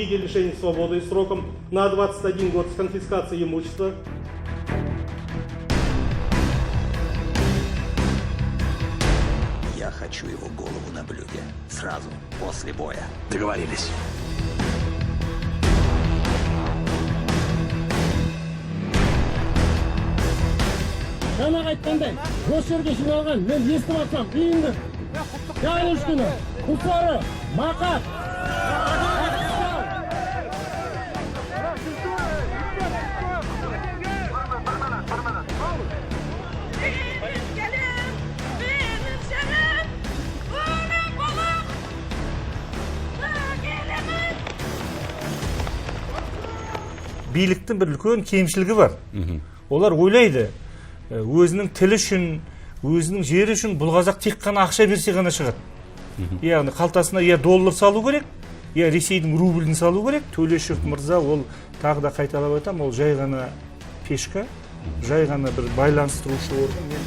виде лишения свободы сроком на 21 год с конфискацией имущества. Я хочу его голову на блюде. Сразу, после боя. Договорились. Жаңағы айтқандай, осы жерге жиналған, мен естіп жатсам, Қиындық, Ганюшкино, Құлсары, Мақат. Benim gelin, benim şerim, benim balım, gelinim. Биліктің бір үлкен кемшілігі бар. Олар ойлайды, өзінің тілі үшін, өзінің жері үшін бұл қазақ тек қана ақша берсе ғана шығады. Яғни қалтасына я доллар салу керек, я Ресейдің рублін салу керек. Төлешов мырза, ол, тағы да қайталап айтамын, ол жай ғана пешка, жай ғана бір байланыстырушы орган. Мен